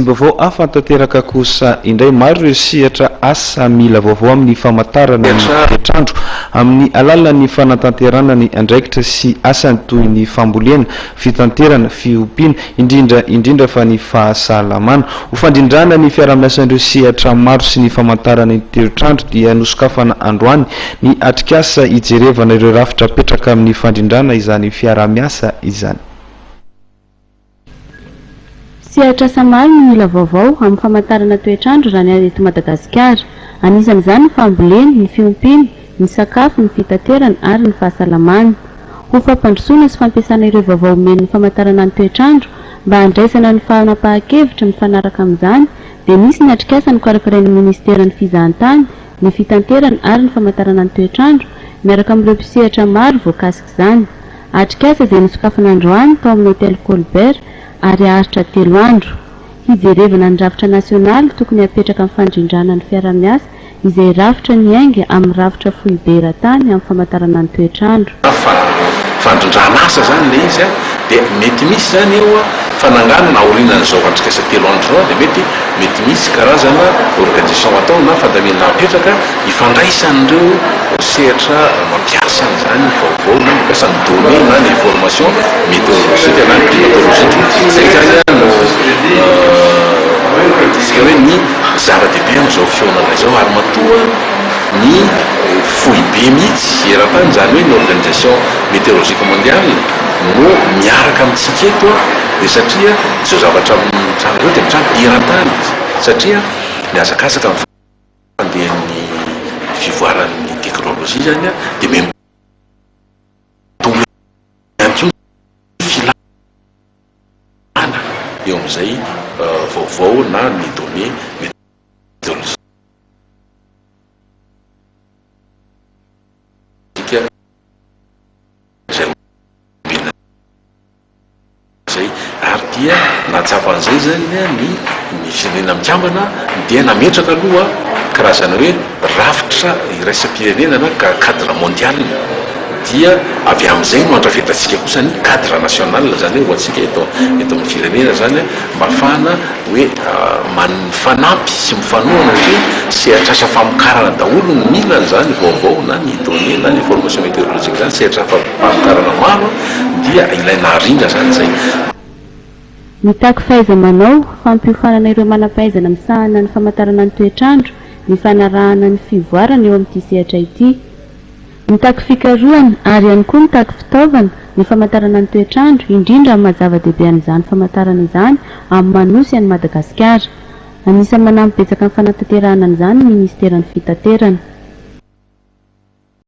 Vaovao hafa tanteraka kosa indray, maro ireo sehatra asa mila vaovao amin'ny famantarana ny toetr'andro amin'ny alalan'ny fanatanterahana ny andraikitra sy asany toy ny fambolena, fitanterana, fiompiana, indrindra indrindra fa ny fahasalamana. Ho fandrindrana ny fiarahamiasan'ireo sehatra maro sy ny famantarana ny toetr'andro dia nosokafana androany ny atrikasa hijerevana ireo rafitra apetraka amin'ny fandrindrana izany fiarahamiasa izany. Sehatr'asa maro no mila vaovao amin'ny famantarana toetr'andro raha ny eto Madagasikara. Anisan'izany ny fambolena, ny fiompiana, ny sakafo, ny fitaterana ary ny fahasalamana. Ho fampandrosoana sy fampiasana ireo vaovao omen'ny famantarana ny toetr'andro mba handraisana ny fanapahan-kevitra mifanaraka amin'izany dia nisy ny atrikasa nokarakarain'ny Minisiteran'ny Fizahantany, ny Fitanterana ary ny Famantarana ny toetr'andro miaraka amin'ireo mpisehatra maro voakasik'izany. Atrikasa izay nosokafana androany tao amin'ny Hotel Colbert ary haharitra telo andro. Hijerevana ny rafitra nasionaly tokony hapetraka amin'ny fandrindrana ny fiarahamiasa izay rafitra niainga amin'ny rafitra foibe eran-tany amin'ny famantarana ny toetr'andro. Fa fandrindrana asa izany ilay izy dia mety misy izany eo fananganana aorianan'izao atrikasa telo andro izao dia mety mety misy karazana organisation atao na fandaminana apetraka Ifandraisan'ireo sehatra mampiasa an'izany vaovao na mampiasa ny données na ny information météorologique na ny climatologique. Izay izany no midika hoe ny zava-dehibe amin'izao fihaonana izao ary matoa ny foibe mihitsy eran-tany, izany hoe ny Organisation Météorologique Mondiale no miaraka amintsika eto dia satria izao zavatra mitranga izao dia mitranga eran-tany satria mihazakazaka ny fandehan'ny fivoaran'ny teknolojia izany dia miha-mitombo ihany koa ny filàna eo amin'izay vaovao na ny données météorologiques izay omena. Izay ary dia nahatsapa an'izay izany ny ny Firenena Mikambana dia nametraka aloha karazana hoe rafitra iraisam-pirenena na cadre mondial dia avy amin'izay no andrafetantsika kosa ny cadre national izany hoe ho antsika eto eto amin'ny firenena izany mba ahafahana hoe mifanampy sy mifanohana satria sehatr'asa famokarana daholo no mila an'izany vaovao na ny données na ny information météorologique izany sehatr'asa famokarana maro dia ilaina arindra izany izay. Mitaky fahaiza-manao, fampiofanana ireo manam-pahaizana misahana ny famantarana ny toetr'andro, ny fanarahana ny fivoarana eo amin'ity sehatra ity. Mitaky fikarohana ary ihany koa mitaky fitaovana ny famantarana ny toetr'andro, indrindra amin'ny maha zava-dehibe an'izany famantarana izany amin'ny maha Nosy an'i Madagasikara. Anisan'ny manampy betsaka amin'ny fanatanterahana an'izany ny Minisiteran'ny Fitaterana.